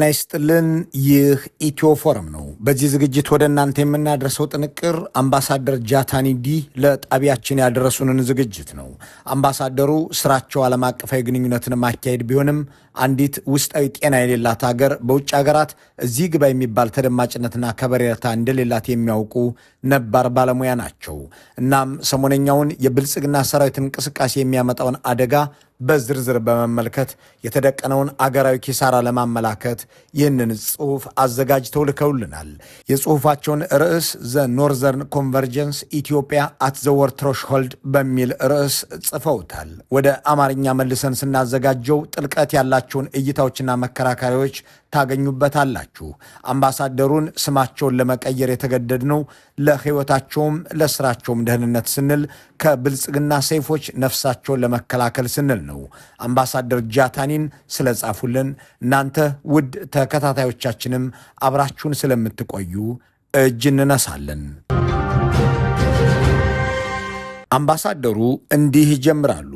ጤና ይስጥልን። ይህ ኢትዮ ፎረም ነው። በዚህ ዝግጅት ወደ እናንተ የምናደርሰው ጥንቅር አምባሳደር ጃታኒ ዲ ለጣቢያችን ያደረሱንን ዝግጅት ነው። አምባሳደሩ ስራቸው ዓለም አቀፋዊ ግንኙነትን ማካሄድ ቢሆንም አንዲት ውስጣዊ ጤና የሌላት ሀገር በውጭ ሀገራት እዚህ ግባ የሚባል ተደማጭነትና ከበሬታ እንደሌላት የሚያውቁ ነባር ባለሙያ ናቸው። እናም ሰሞነኛውን የብልጽግና ሰራዊት እንቅስቃሴ የሚያመጣውን አደጋ በዝርዝር በመመልከት የተደቀነውን አገራዊ ኪሳራ ለማመላከት ይህንን ጽሑፍ አዘጋጅተው ልከውልናል። የጽሑፋቸውን ርዕስ "The Northern Convergence: Ethiopia at the War Threshold" በሚል ርዕስ ጽፈውታል። ወደ አማርኛ መልሰን ስናዘጋጀው ጥልቀት ያላቸውን እይታዎችና መከራከሪያዎች ታገኙበታላችሁ። አምባሳደሩን ስማቸውን ለመቀየር የተገደድነው ለሕይወታቸውም ለስራቸውም ደህንነት ስንል፣ ከብልጽግና ሰይፎች ነፍሳቸውን ለመከላከል ስንል ነው። አምባሳደር ጃታኒን ስለጻፉልን፣ እናንተ ውድ ተከታታዮቻችንም አብራችሁን ስለምትቆዩ እጅ እንነሳለን። አምባሳደሩ እንዲህ ይጀምራሉ።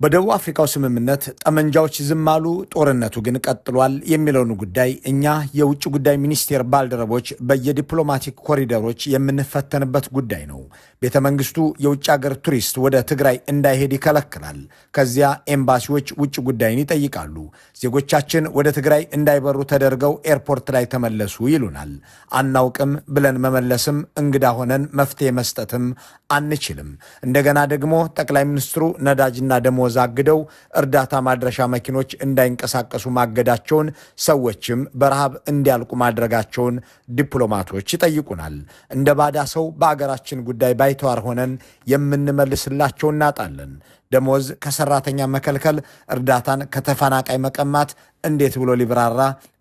በደቡብ አፍሪካው ስምምነት ጠመንጃዎች ዝም አሉ፣ ጦርነቱ ግን ቀጥሏል የሚለውን ጉዳይ እኛ የውጭ ጉዳይ ሚኒስቴር ባልደረቦች በየዲፕሎማቲክ ኮሪደሮች የምንፈተንበት ጉዳይ ነው። ቤተ መንግስቱ የውጭ ሀገር ቱሪስት ወደ ትግራይ እንዳይሄድ ይከለክላል። ከዚያ ኤምባሲዎች ውጭ ጉዳይን ይጠይቃሉ። ዜጎቻችን ወደ ትግራይ እንዳይበሩ ተደርገው ኤርፖርት ላይ ተመለሱ ይሉናል። አናውቅም ብለን መመለስም፣ እንግዳ ሆነን መፍትሄ መስጠትም አንችልም። እንደገና ደግሞ ጠቅላይ ሚኒስትሩ ነዳጅና ደሞዝ አግደው እርዳታ ማድረሻ መኪኖች እንዳይንቀሳቀሱ ማገዳቸውን፣ ሰዎችም በረሃብ እንዲያልቁ ማድረጋቸውን ዲፕሎማቶች ይጠይቁናል። እንደ ባዳ ሰው በአገራችን ጉዳይ ባይተዋር ሆነን የምንመልስላቸው እናጣለን። ደሞዝ ከሰራተኛ መከልከል፣ እርዳታን ከተፈናቃይ መቀማት እንዴት ብሎ ሊብራራ፣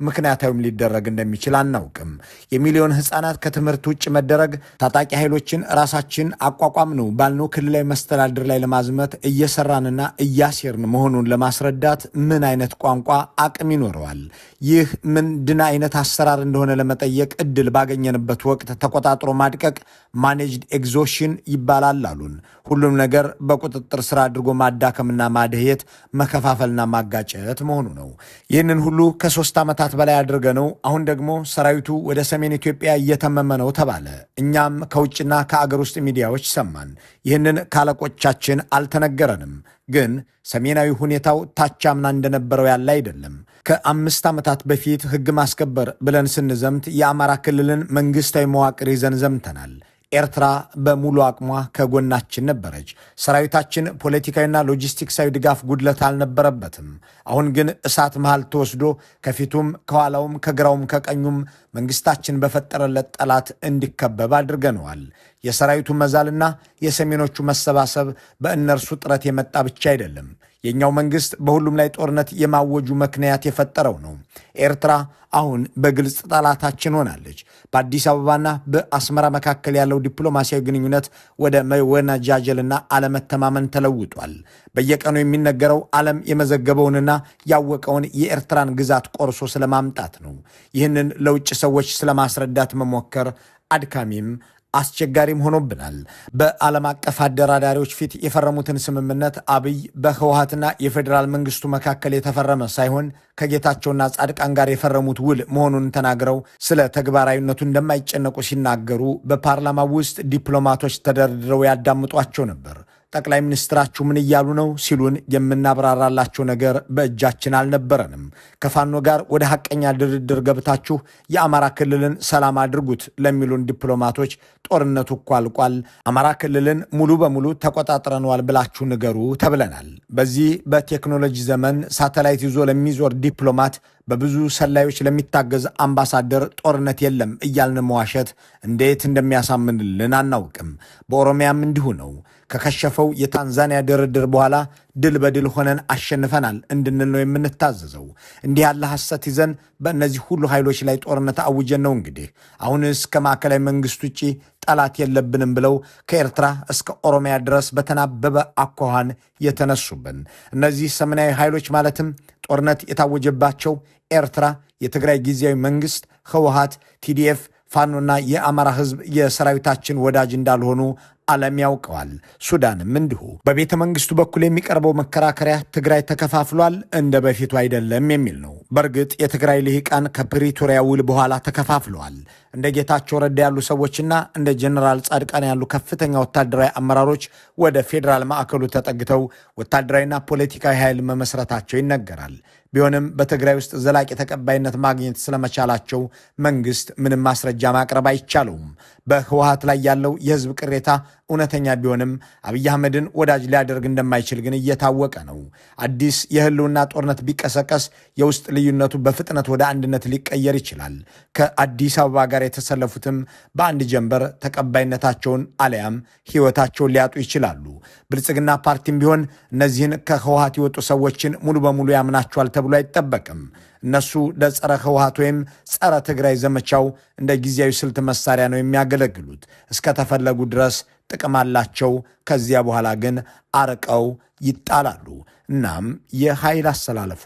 ምክንያታዊም ሊደረግ እንደሚችል አናውቅም። የሚሊዮን ሕፃናት ከትምህርት ውጭ መደረግ፣ ታጣቂ ኃይሎችን ራሳችን አቋቋም ነው ባልነው ክልላዊ መስተዳድር ላይ ለማዝመት እየሰራንና እያሴርን መሆኑን ለማስረዳት ምን አይነት ቋንቋ አቅም ይኖረዋል? ይህ ምንድን አይነት አሰራር እንደሆነ ለመጠየቅ እድል ባገኘንበት ወቅት ተቆጣጥሮ ማድቀቅ፣ managed exhaustion ይባላል አሉን። ሁሉም ነገር በቁጥጥር ስር አድርጎ ማዳከምና ማደህየት፣ መከፋፈልና ማጋጨት መሆኑ ነው። ይህንን ሁሉ ከ3 ዓመታት በላይ አድርገነው አሁን ደግሞ ሰራዊቱ ወደ ሰሜን ኢትዮጵያ እየተመመ ነው ተባለ። እኛም ከውጭና ከአገር ውስጥ ሚዲያዎች ሰማን። ይህንን ካለቆቻችን አልተነገረንም። ግን ሰሜናዊ ሁኔታው ታቻምና እንደነበረው ያለ አይደለም። ከ5 ዓመታት በፊት ሕግ ማስከበር ብለን ስንዘምት የአማራ ክልልን መንግስታዊ መዋቅር ይዘን ዘምተናል። ኤርትራ በሙሉ አቅሟ ከጎናችን ነበረች። ሰራዊታችን ፖለቲካዊና ሎጂስቲክሳዊ ድጋፍ ጉድለት አልነበረበትም። አሁን ግን እሳት መሃል ተወስዶ ከፊቱም ከኋላውም ከግራውም ከቀኙም መንግስታችን በፈጠረለት ጠላት እንዲከበብ አድርገነዋል። የሰራዊቱ መዛልና የሰሜኖቹ መሰባሰብ በእነርሱ ጥረት የመጣ ብቻ አይደለም። የእኛው መንግስት በሁሉም ላይ ጦርነት የማወጁ ምክንያት የፈጠረው ነው። ኤርትራ አሁን በግልጽ ጠላታችን ሆናለች። በአዲስ አበባና በአስመራ መካከል ያለው ዲፕሎማሲያዊ ግንኙነት ወደ መወነጃጀልና አለመተማመን ተለውጧል። በየቀኑ የሚነገረው ዓለም የመዘገበውንና ያወቀውን የኤርትራን ግዛት ቆርሶ ስለማምጣት ነው። ይህንን ለውጭ ሰዎች ስለማስረዳት መሞከር አድካሚም አስቸጋሪም ሆኖብናል። በዓለም አቀፍ አደራዳሪዎች ፊት የፈረሙትን ስምምነት አብይ በህወሀትና የፌዴራል መንግስቱ መካከል የተፈረመ ሳይሆን ከጌታቸውና ጻድቃን ጋር የፈረሙት ውል መሆኑን ተናግረው ስለ ተግባራዊነቱ እንደማይጨነቁ ሲናገሩ በፓርላማ ውስጥ ዲፕሎማቶች ተደርድረው ያዳምጧቸው ነበር። ጠቅላይ ሚኒስትራችሁ ምን እያሉ ነው ሲሉን የምናብራራላቸው ነገር በእጃችን አልነበረንም። ከፋኖ ጋር ወደ ሐቀኛ ድርድር ገብታችሁ የአማራ ክልልን ሰላም አድርጉት ለሚሉን ዲፕሎማቶች ጦርነቱ እኮ አልቋል፣ አማራ ክልልን ሙሉ በሙሉ ተቆጣጥረነዋል ብላችሁ ንገሩ ተብለናል። በዚህ በቴክኖሎጂ ዘመን ሳተላይት ይዞ ለሚዞር ዲፕሎማት፣ በብዙ ሰላዮች ለሚታገዝ አምባሳደር ጦርነት የለም እያልን መዋሸት እንዴት እንደሚያሳምንልን አናውቅም። በኦሮሚያም እንዲሁ ነው። ከከሸፈው የታንዛኒያ ድርድር በኋላ ድል በድል ሆነን አሸንፈናል እንድንል ነው የምንታዘዘው። እንዲህ ያለ ሐሰት ይዘን በእነዚህ ሁሉ ኃይሎች ላይ ጦርነት አውጀን ነው እንግዲህ አሁንስ ከማዕከላዊ መንግስት ውጭ ጠላት የለብንም ብለው ከኤርትራ እስከ ኦሮሚያ ድረስ በተናበበ አኳኋን የተነሱብን። እነዚህ ሰሜናዊ ኃይሎች ማለትም ጦርነት የታወጀባቸው ኤርትራ፣ የትግራይ ጊዜያዊ መንግስት፣ ህወሀት፣ TDF፣ ፋኖና የአማራ ህዝብ የሰራዊታችን ወዳጅ እንዳልሆኑ ዓለም ያውቀዋል። ሱዳንም እንዲሁ። በቤተ መንግስቱ በኩል የሚቀርበው መከራከሪያ ትግራይ ተከፋፍሏል፣ እንደ በፊቱ አይደለም የሚል ነው። በእርግጥ የትግራይ ልሂቃን ከፕሪቶሪያ ውል በኋላ ተከፋፍለዋል። እንደ ጌታቸው ረዳ ያሉ ሰዎችና እንደ ጀነራል ጻድቃን ያሉ ከፍተኛ ወታደራዊ አመራሮች ወደ ፌዴራል ማዕከሉ ተጠግተው ወታደራዊና ፖለቲካዊ ኃይል መመስረታቸው ይነገራል። ቢሆንም በትግራይ ውስጥ ዘላቂ ተቀባይነት ማግኘት ስለመቻላቸው መንግስት ምንም ማስረጃ ማቅረብ አይቻለውም። በህወሓት ላይ ያለው የህዝብ ቅሬታ እውነተኛ ቢሆንም አብይ አህመድን ወዳጅ ሊያደርግ እንደማይችል ግን እየታወቀ ነው። አዲስ የህልውና ጦርነት ቢቀሰቀስ የውስጥ ልዩነቱ በፍጥነት ወደ አንድነት ሊቀየር ይችላል። ከአዲስ አበባ ጋር የተሰለፉትም በአንድ ጀንበር ተቀባይነታቸውን አለያም ህይወታቸውን ሊያጡ ይችላሉ። ብልጽግና ፓርቲም ቢሆን እነዚህን ከህወሓት የወጡ ሰዎችን ሙሉ በሙሉ ያምናቸዋል ተብሎ አይጠበቅም። እነሱ ለጸረ ህወሓት ወይም ጸረ ትግራይ ዘመቻው እንደ ጊዜያዊ ስልት መሳሪያ ነው የሚያገለግሉት። እስከተፈለጉ ድረስ ጥቅም አላቸው። ከዚያ በኋላ ግን አርቀው ይጣላሉ። እናም የኃይል አሰላለፉ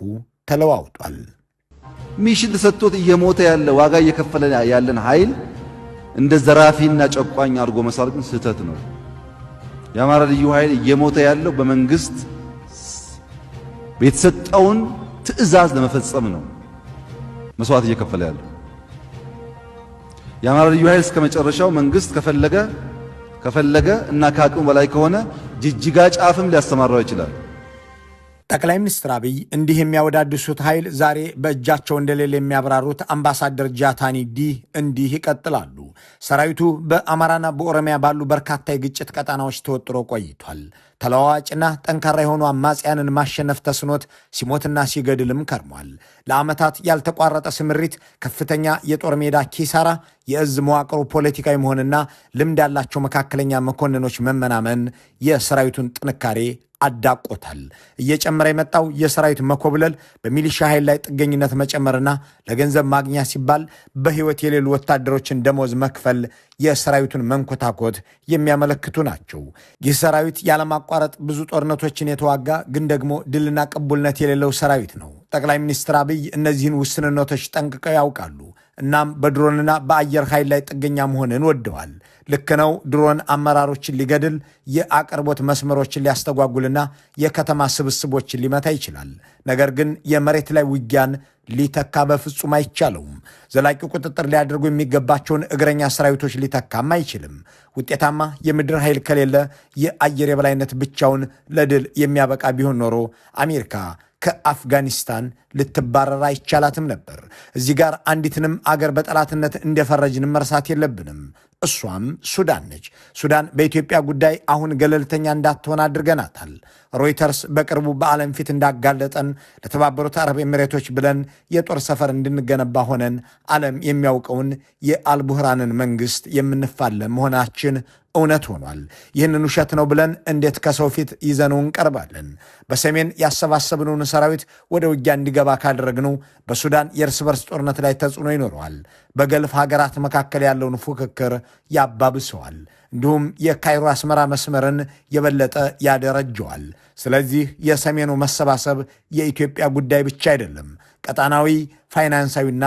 ተለዋውጧል። Mission ተሰጥቶት እየሞተ ያለ፣ ዋጋ እየከፈለ ያለን ኃይል እንደ ዘራፊና ጨቋኝ አድርጎ መሳል ግን ስህተት ነው። የአማራ ልዩ ኃይል እየሞተ ያለው በመንግስት የተሰጠውን ትዕዛዝ ለመፈጸም ነው መስዋዕት እየከፈለ ያለው። የአማራ ልዩ ኃይል እስከ መጨረሻው መንግስት ከፈለገ እና ከአቅሙ በላይ ከሆነ ጅጅጋ ጫፍም ሊያሰማራው ይችላል። ጠቅላይ ሚኒስትር አብይ እንዲህ የሚያወዳድሱት ኃይል ዛሬ በእጃቸው እንደሌለ የሚያብራሩት አምባሳደር ጃታኒ ዲ እንዲህ ይቀጥላሉ። ሰራዊቱ በአማራና በኦሮሚያ ባሉ በርካታ የግጭት ቀጣናዎች ተወጥሮ ቆይቷል። ተለዋዋጭና ጠንካራ የሆኑ አማጽያንን ማሸነፍ ተስኖት ሲሞትና ሲገድልም ከርሟል። ለዓመታት ያልተቋረጠ ስምሪት፣ ከፍተኛ የጦር ሜዳ ኪሳራ፣ የእዝ መዋቅሩ ፖለቲካዊ መሆንና ልምድ ያላቸው መካከለኛ መኮንኖች መመናመን የሰራዊቱን ጥንካሬ አዳቆታል። እየጨመረ የመጣው የሰራዊት መኮብለል፣ በሚሊሻ ኃይል ላይ ጥገኝነት መጨመርና ለገንዘብ ማግኛ ሲባል በሕይወት የሌሉ ወታደሮችን ደሞዝ መክፈል የሰራዊቱን መንኮታኮት የሚያመለክቱ ናቸው። ይህ ሰራዊት ያለማቋረጥ ብዙ ጦርነቶችን የተዋጋ፣ ግን ደግሞ ድልና ቅቡልነት የሌለው ሰራዊት ነው። ጠቅላይ ሚኒስትር አብይ እነዚህን ውስንነቶች ጠንቅቀው ያውቃሉ። እናም በድሮንና በአየር ኃይል ላይ ጥገኛ መሆንን ወደዋል። ልክ ነው። ድሮን አመራሮችን ሊገድል፣ የአቅርቦት መስመሮችን ሊያስተጓጉልና የከተማ ስብስቦችን ሊመታ ይችላል። ነገር ግን የመሬት ላይ ውጊያን ሊተካ በፍጹም አይቻለውም። ዘላቂ ቁጥጥር ሊያደርጉ የሚገባቸውን እግረኛ ሰራዊቶች ሊተካም አይችልም። ውጤታማ የምድር ኃይል ከሌለ የአየር የበላይነት ብቻውን ለድል የሚያበቃ ቢሆን ኖሮ አሜሪካ ከአፍጋኒስታን ልትባረር አይቻላትም ነበር። እዚህ ጋር አንዲትንም አገር በጠላትነት እንደፈረጅን መርሳት የለብንም። እሷም ሱዳን ነች። ሱዳን በኢትዮጵያ ጉዳይ አሁን ገለልተኛ እንዳትሆን አድርገናታል። ሮይተርስ በቅርቡ በዓለም ፊት እንዳጋለጠን ለተባበሩት አረብ ኤሚሬቶች ብለን የጦር ሰፈር እንድንገነባ ሆነን ዓለም የሚያውቀውን የአልቡህራንን መንግስት የምንፋለም መሆናችን እውነት ሆኗል። ይህንን ውሸት ነው ብለን እንዴት ከሰው ፊት ይዘነው እንቀርባለን? በሰሜን ያሰባሰብነውን ሰራዊት ወደ ውጊያ እንዲገባ ካደረግነው በሱዳን የእርስ በርስ ጦርነት ላይ ተጽዕኖ ይኖረዋል። በገልፍ ሀገራት መካከል ያለውን ፉክክር ያባብሰዋል። እንዲሁም የካይሮ አስመራ መስመርን የበለጠ ያደረጀዋል። ስለዚህ የሰሜኑ መሰባሰብ የኢትዮጵያ ጉዳይ ብቻ አይደለም፣ ቀጣናዊ፣ ፋይናንሳዊና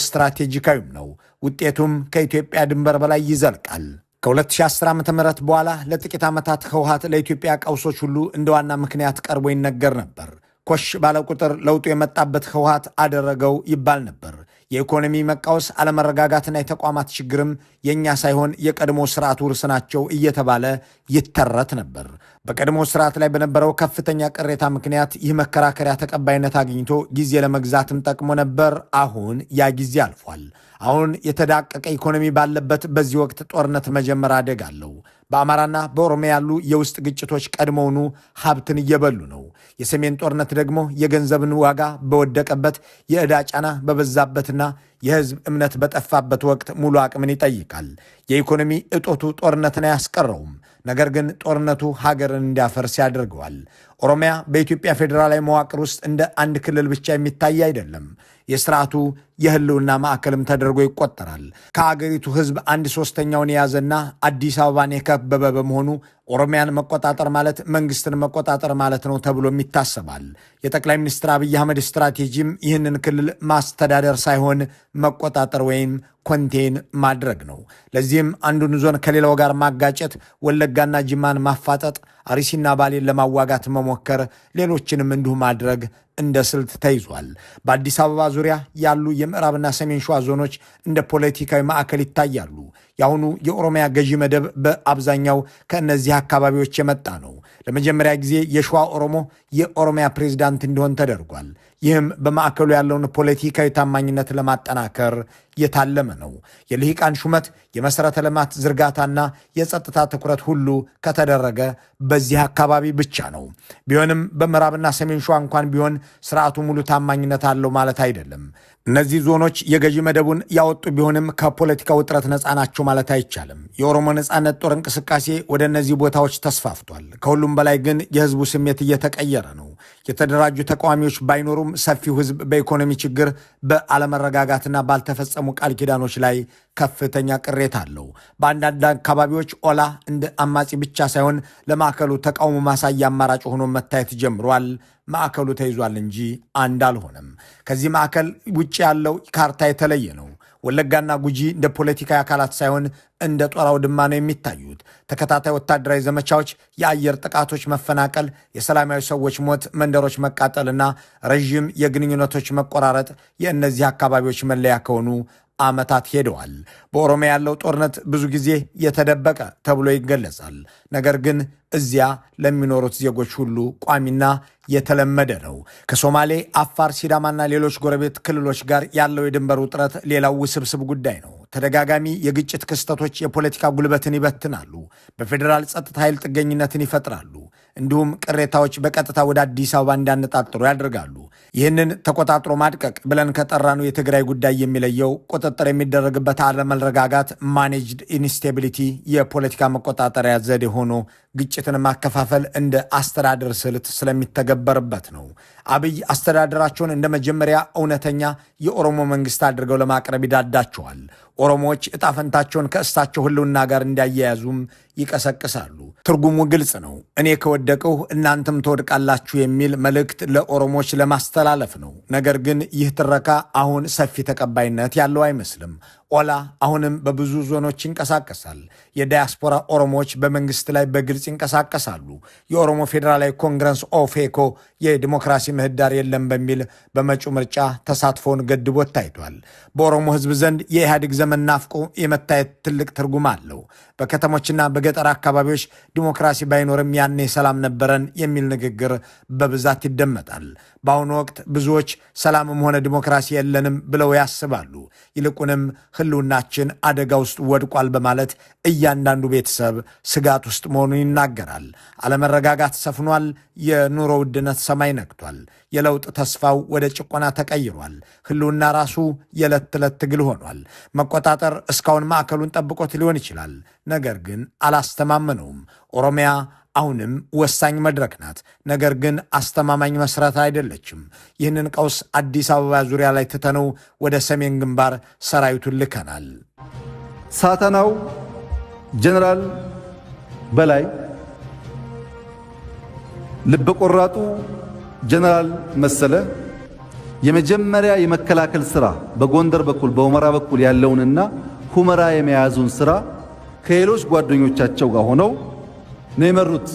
ስትራቴጂካዊም ነው። ውጤቱም ከኢትዮጵያ ድንበር በላይ ይዘልቃል። ከ2010 ዓ.ም በኋላ ለጥቂት ዓመታት ህወሓት ለኢትዮጵያ ቀውሶች ሁሉ እንደ ዋና ምክንያት ቀርቦ ይነገር ነበር። ኮሽ ባለ ቁጥር ለውጡ የመጣበት ህወሓት አደረገው ይባል ነበር። የኢኮኖሚ መቃወስ፣ አለመረጋጋትና የተቋማት ችግርም የእኛ ሳይሆን የቀድሞ ስርዓት ውርስ ናቸው እየተባለ ይተረት ነበር። በቀድሞ ስርዓት ላይ በነበረው ከፍተኛ ቅሬታ ምክንያት ይህ መከራከሪያ ተቀባይነት አግኝቶ ጊዜ ለመግዛትም ጠቅሞ ነበር። አሁን ያ ጊዜ አልፏል። አሁን የተዳቀቀ ኢኮኖሚ ባለበት በዚህ ወቅት ጦርነት መጀመር አደጋ አለው። በአማራና በኦሮሚያ ያሉ የውስጥ ግጭቶች ቀድሞውኑ ሀብትን እየበሉ ነው። የሰሜን ጦርነት ደግሞ የገንዘብን ዋጋ በወደቀበት፣ የዕዳ ጫና በበዛበትና የህዝብ እምነት በጠፋበት ወቅት ሙሉ አቅምን ይጠይቃል። የኢኮኖሚ እጦቱ ጦርነትን አያስቀረውም። ነገር ግን ጦርነቱ ሀገርን እንዲያፈርስ ያደርገዋል። ኦሮሚያ በኢትዮጵያ ፌዴራላዊ መዋቅር ውስጥ እንደ አንድ ክልል ብቻ የሚታይ አይደለም። የስርዓቱ የህልውና ማዕከልም ተደርጎ ይቆጠራል። ከአገሪቱ ህዝብ 1/3ኛውን የያዘና አዲስ አበባን የከበበ በመሆኑ ኦሮሚያን መቆጣጠር ማለት መንግስትን መቆጣጠር ማለት ነው ተብሎም ይታሰባል። የጠቅላይ ሚኒስትር አብይ አህመድ ስትራቴጂም ይህንን ክልል ማስተዳደር ሳይሆን መቆጣጠር ወይም contain ማድረግ ነው። ለዚህም አንዱን ዞን ከሌላው ጋር ማጋጨት፣ ወለጋና ጅማን ማፋጠጥ፣ አርሲና ባሌን ለማዋጋት መሞከር፣ ሌሎችንም እንዲሁ ማድረግ እንደ ስልት ተይዟል። በአዲስ አበባ ዙሪያ ያሉ የምዕራብና ሰሜን ሸዋ ዞኖች እንደ ፖለቲካዊ ማዕከል ይታያሉ። የአሁኑ የኦሮሚያ ገዢ መደብ በአብዛኛው ከእነዚህ አካባቢዎች የመጣ ነው። ለመጀመሪያ ጊዜ የሸዋ ኦሮሞ የኦሮሚያ ፕሬዝዳንት እንዲሆን ተደርጓል። ይህም በማዕከሉ ያለውን ፖለቲካዊ ታማኝነት ለማጠናከር የታለመ ነው። የልሂቃን ሹመት፣ የመሰረተ ልማት ዝርጋታና የጸጥታ ትኩረት ሁሉ ከተደረገ በዚህ አካባቢ ብቻ ነው። ቢሆንም በምዕራብና ሰሜን ሸዋ እንኳን ቢሆን ስርዓቱ ሙሉ ታማኝነት አለው ማለት አይደለም። እነዚህ ዞኖች የገዢ መደቡን ያወጡ ቢሆንም ከፖለቲካ ውጥረት ነፃ ናቸው ማለት አይቻልም። የኦሮሞ ነፃነት ጦር እንቅስቃሴ ወደ እነዚህ ቦታዎች ተስፋፍቷል። ከሁሉም በላይ ግን የህዝቡ ስሜት እየተቀየረ ነው። የተደራጁ ተቃዋሚዎች ባይኖሩም ሰፊው ህዝብ በኢኮኖሚ ችግር፣ በአለመረጋጋትና ባልተፈጸሙ ቃል ኪዳኖች ላይ ከፍተኛ ቅሬታ አለው። በአንዳንድ አካባቢዎች ኦላ እንደ አማጺ ብቻ ሳይሆን ለማዕከሉ ተቃውሞ ማሳያ አማራጭ ሆኖ መታየት ጀምሯል። ማዕከሉ ተይዟል እንጂ አንድ አልሆነም። ከዚህ ማዕከል ውጭ ያለው ካርታ የተለየ ነው። ወለጋና ጉጂ እንደ ፖለቲካዊ አካላት ሳይሆን እንደ ጦር አውድማ ነው የሚታዩት። ተከታታይ ወታደራዊ ዘመቻዎች፣ የአየር ጥቃቶች፣ መፈናቀል፣ የሰላማዊ ሰዎች ሞት፣ መንደሮች መቃጠልና ረዥም የግንኙነቶች መቆራረጥ የእነዚህ አካባቢዎች መለያ ከሆኑ ዓመታት ሄደዋል። በኦሮሚያ ያለው ጦርነት ብዙ ጊዜ የተደበቀ ተብሎ ይገለጻል። ነገር ግን እዚያ ለሚኖሩት ዜጎች ሁሉ ቋሚና የተለመደ ነው። ከሶማሌ፣ አፋር፣ ሲዳማና ሌሎች ጎረቤት ክልሎች ጋር ያለው የድንበር ውጥረት ሌላው ውስብስብ ጉዳይ ነው። ተደጋጋሚ የግጭት ክስተቶች የፖለቲካ ጉልበትን ይበትናሉ፣ በፌዴራል ጸጥታ ኃይል ጥገኝነትን ይፈጥራሉ፣ እንዲሁም ቅሬታዎች በቀጥታ ወደ አዲስ አበባ እንዲያነጣጥሩ ያደርጋሉ። ይህንን ተቆጣጥሮ ማድቀቅ ብለን ከጠራነው የትግራይ ጉዳይ የሚለየው ቁጥጥር የሚደረግበት አለመረጋጋት managed instability የፖለቲካ መቆጣጠሪያ ዘዴ ሆኖ ግጭትን ማከፋፈል እንደ አስተዳደር ስልት ስለሚተገበርበት ነው። አብይ አስተዳደራቸውን እንደ መጀመሪያ እውነተኛ የኦሮሞ መንግስት አድርገው ለማቅረብ ይዳዳቸዋል። ኦሮሞዎች እጣፈንታቸውን ከእሳቸው ህልውና ጋር እንዲያያያዙም ይቀሰቅሳሉ። ትርጉሙ ግልጽ ነው። እኔ ከወደቅሁ እናንተም ትወድቃላችሁ የሚል መልእክት ለኦሮሞዎች ለማስተላለፍ ነው። ነገር ግን ይህ ትረካ አሁን ሰፊ ተቀባይነት ያለው አይመስልም። ኦላ አሁንም በብዙ ዞኖች ይንቀሳቀሳል። የዳያስፖራ ኦሮሞዎች በመንግስት ላይ በግልጽ ይንቀሳቀሳሉ። የኦሮሞ ፌዴራላዊ ኮንግረስ ኦፌኮ የዲሞክራሲ ምህዳር የለም በሚል በመጪው ምርጫ ተሳትፎውን ገድቦት ታይቷል። በኦሮሞ ህዝብ ዘንድ የኢህአዴግ ዘመን ናፍቆ የመታየት ትልቅ ትርጉም አለው። በከተሞችና በገጠር አካባቢዎች ዲሞክራሲ ባይኖርም ያኔ ሰላም ነበረን የሚል ንግግር በብዛት ይደመጣል። በአሁኑ ወቅት ብዙዎች ሰላምም ሆነ ዲሞክራሲ የለንም ብለው ያስባሉ። ይልቁንም ህልውናችን አደጋ ውስጥ ወድቋል በማለት እያንዳንዱ ቤተሰብ ስጋት ውስጥ መሆኑን ይናገራል። አለመረጋጋት ሰፍኗል። የኑሮ ውድነት ሰማይ ነክቷል። የለውጥ ተስፋው ወደ ጭቆና ተቀይሯል። ህልውና ራሱ የዕለት ተዕለት ትግል ሆኗል። መቆጣጠር እስካሁን ማዕከሉን ጠብቆት ሊሆን ይችላል፣ ነገር ግን አላስተማመነውም። ኦሮሚያ አሁንም ወሳኝ መድረክ ናት፣ ነገር ግን አስተማማኝ መሰረት አይደለችም። ይህንን ቀውስ አዲስ አበባ ዙሪያ ላይ ትተነው ወደ ሰሜን ግንባር ሰራዊቱን ልከናል። ሳተናው ጀነራል በላይ፣ ልበቆራጡ ጀነራል መሰለ የመጀመሪያ የመከላከል ስራ በጎንደር በኩል በሁመራ በኩል ያለውንና ሁመራ የመያዙን ስራ ከሌሎች ጓደኞቻቸው ጋር ሆነው ነው የመሩት።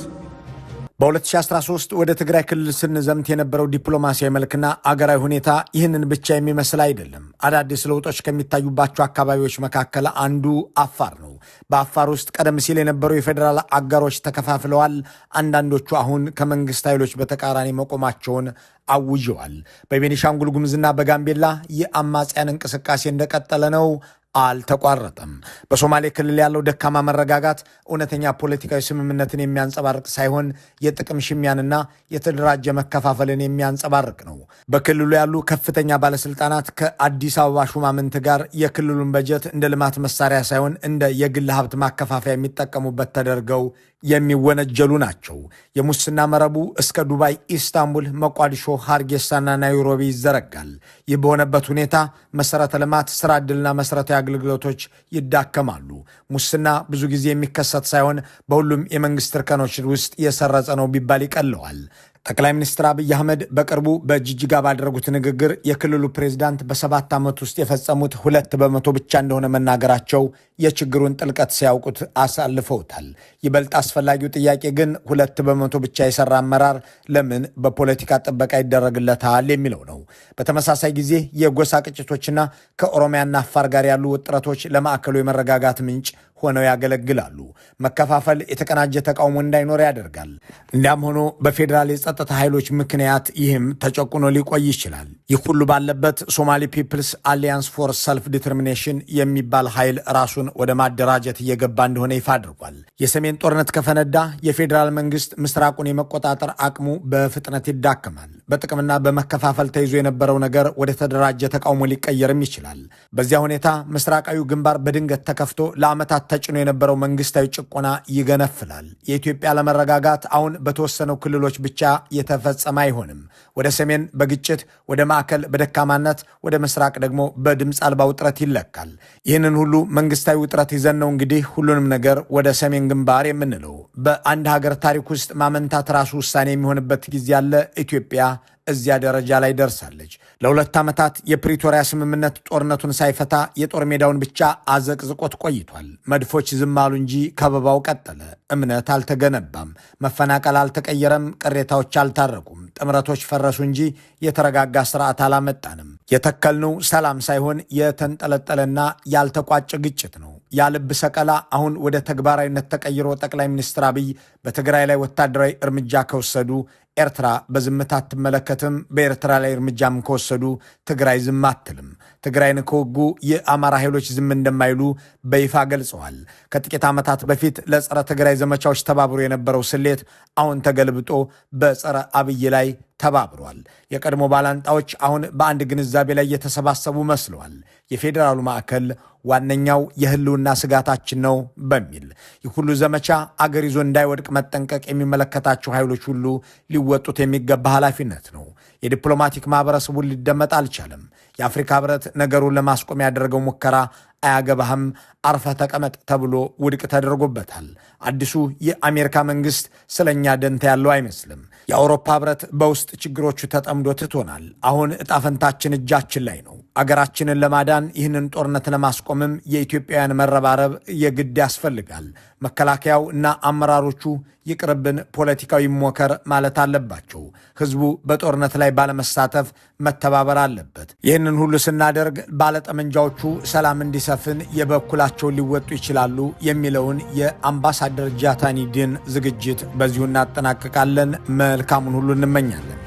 በ2013 ወደ ትግራይ ክልል ስንዘምት የነበረው ዲፕሎማሲያዊ መልክና አገራዊ ሁኔታ ይህንን ብቻ የሚመስል አይደለም። አዳዲስ ለውጦች ከሚታዩባቸው አካባቢዎች መካከል አንዱ አፋር ነው። በአፋር ውስጥ ቀደም ሲል የነበሩ የፌዴራል አጋሮች ተከፋፍለዋል። አንዳንዶቹ አሁን ከመንግስት ኃይሎች በተቃራኒ መቆማቸውን አውጀዋል። በቤኒሻንጉል ጉሙዝና በጋምቤላ የአማጽያን እንቅስቃሴ እንደቀጠለ ነው፣ አልተቋረጠም። በሶማሌ ክልል ያለው ደካማ መረጋጋት እውነተኛ ፖለቲካዊ ስምምነትን የሚያንጸባርቅ ሳይሆን የጥቅም ሽሚያንና የተደራጀ መከፋፈልን የሚያንጸባርቅ ነው። በክልሉ ያሉ ከፍተኛ ባለስልጣናት ከአዲስ አበባ ሹማምንት ጋር የክልሉን በጀት እንደ ልማት መሳሪያ ሳይሆን እንደ የግል ሀብት ማከፋፈያ የሚጠቀሙበት ተደርገው የሚወነጀሉ ናቸው። የሙስና መረቡ እስከ ዱባይ፣ ኢስታንቡል፣ ሞቃዲሾ፣ ሃርጌሳና ናይሮቢ ይዘረጋል። ይህ በሆነበት ሁኔታ መሰረተ ልማት፣ ስራ ዕድልና መሰረታዊ አገልግሎቶች ይዳከማሉ። ሙስና ብዙ ጊዜ የሚከሰት ሳይሆን በሁሉም የመንግስት እርከኖች ውስጥ የሰረጸ ነው ቢባል ይቀለዋል። ጠቅላይ ሚኒስትር አብይ አህመድ በቅርቡ በጅጅጋ ባደረጉት ንግግር የክልሉ ፕሬዝዳንት በ7 ዓመት ውስጥ የፈጸሙት 2% ብቻ እንደሆነ መናገራቸው የችግሩን ጥልቀት ሲያውቁት አሳልፈውታል። ይበልጥ አስፈላጊው ጥያቄ ግን 2% ብቻ የሰራ አመራር ለምን በፖለቲካ ጥበቃ ይደረግለታል የሚለው ነው። በተመሳሳይ ጊዜ የጎሳ ግጭቶችና ከኦሮሚያና አፋር ጋር ያሉ ውጥረቶች ለማዕከሉ የመረጋጋት ምንጭ ሆነው ያገለግላሉ። መከፋፈል የተቀናጀ ተቃውሞ እንዳይኖር ያደርጋል። እንዲያም ሆኖ በፌዴራል የጸጥታ ኃይሎች ምክንያት ይህም ተጨቁኖ ሊቆይ ይችላል። ይህ ሁሉ ባለበት Somali People's Alliance for Self Determination የሚባል ኃይል ራሱን ወደ ማደራጀት እየገባ እንደሆነ ይፋ አድርጓል። የሰሜን ጦርነት ከፈነዳ የፌዴራል መንግስት ምስራቁን የመቆጣጠር አቅሙ በፍጥነት ይዳከማል። በጥቅምና በመከፋፈል ተይዞ የነበረው ነገር ወደ ተደራጀ ተቃውሞ ሊቀየርም ይችላል። በዚያ ሁኔታ ምስራቃዊው ግንባር በድንገት ተከፍቶ ለዓመታት ተጭኖ የነበረው መንግስታዊ ጭቆና ይገነፍላል። የኢትዮጵያ አለመረጋጋት አሁን በተወሰነው ክልሎች ብቻ የተፈጸመ አይሆንም። ወደ ሰሜን በግጭት፣ ወደ ማዕከል በደካማነት፣ ወደ ምስራቅ ደግሞ በድምፅ አልባ ውጥረት ይለካል። ይህንን ሁሉ መንግስታዊ ውጥረት ይዘን ነው እንግዲህ ሁሉንም ነገር ወደ ሰሜን ግንባር የምንለው። በአንድ ሀገር ታሪክ ውስጥ ማመንታት ራሱ ውሳኔ የሚሆንበት ጊዜ አለ። ኢትዮጵያ እዚያ ደረጃ ላይ ደርሳለች። ለ2 ዓመታት የፕሪቶሪያ ስምምነት ጦርነቱን ሳይፈታ የጦር ሜዳውን ብቻ አዘቅዝቆት ቆይቷል። መድፎች ዝም አሉ እንጂ ከበባው ቀጠለ። እምነት አልተገነባም። መፈናቀል አልተቀየረም። ቅሬታዎች አልታረቁም። ጥምረቶች ፈረሱ እንጂ የተረጋጋ ስርዓት አላመጣንም። የተከልነው ሰላም ሳይሆን የተንጠለጠለና ያልተቋጨ ግጭት ነው። ያልብ ሰቀላ አሁን ወደ ተግባራዊነት ተቀይሮ ጠቅላይ ሚኒስትር አብይ በትግራይ ላይ ወታደራዊ እርምጃ ከወሰዱ ኤርትራ በዝምታ አትመለከትም። በኤርትራ ላይ እርምጃም ከወሰዱ ትግራይ ዝም አትልም። ትግራይን ከወጉ የአማራ ኃይሎች ዝም እንደማይሉ በይፋ ገልጸዋል። ከጥቂት ዓመታት በፊት ለጸረ ትግራይ ዘመቻዎች ተባብሮ የነበረው ስሌት አሁን ተገልብጦ በጸረ አብይ ላይ ተባብሯል። የቀድሞ ባላንጣዎች አሁን በአንድ ግንዛቤ ላይ የተሰባሰቡ መስለዋል። የፌዴራሉ ማዕከል ዋነኛው የህልውና ስጋታችን ነው በሚል ይህ ሁሉ ዘመቻ አገር ይዞ እንዳይወድቅ መጠንቀቅ የሚመለከታቸው ኃይሎች ሁሉ ሊወጡት የሚገባ ኃላፊነት ነው። የዲፕሎማቲክ ማህበረሰቡን ሊደመጥ አልቻለም። የአፍሪካ ህብረት ነገሩን ለማስቆም ያደረገው ሙከራ አያገባህም፣ አርፈህ ተቀመጥ ተብሎ ውድቅ ተደርጎበታል። አዲሱ የአሜሪካ መንግስት ስለኛ ደንታ ያለው አይመስልም። የአውሮፓ ህብረት በውስጥ ችግሮቹ ተጠምዶ ትቶናል። አሁን እጣፈንታችን እጃችን ላይ ነው። አገራችንን ለማዳን ይህንን ጦርነት ለማስቆምም የኢትዮጵያውያን መረባረብ የግድ ያስፈልጋል። መከላከያው እና አመራሮቹ ይቅርብን፣ ፖለቲካዊ ሞከር ማለት አለባቸው። ህዝቡ በጦርነት ላይ ባለመሳተፍ መተባበር አለበት። ይህንን ሁሉ ስናደርግ ባለጠመንጃዎቹ ሰላም እንዲሰፍን የበኩላቸውን ሊወጡ ይችላሉ የሚለውን የአምባሳደር ጃታኒ ዲን ዝግጅት በዚሁ እናጠናቅቃለን። መልካሙን ሁሉ እንመኛለን።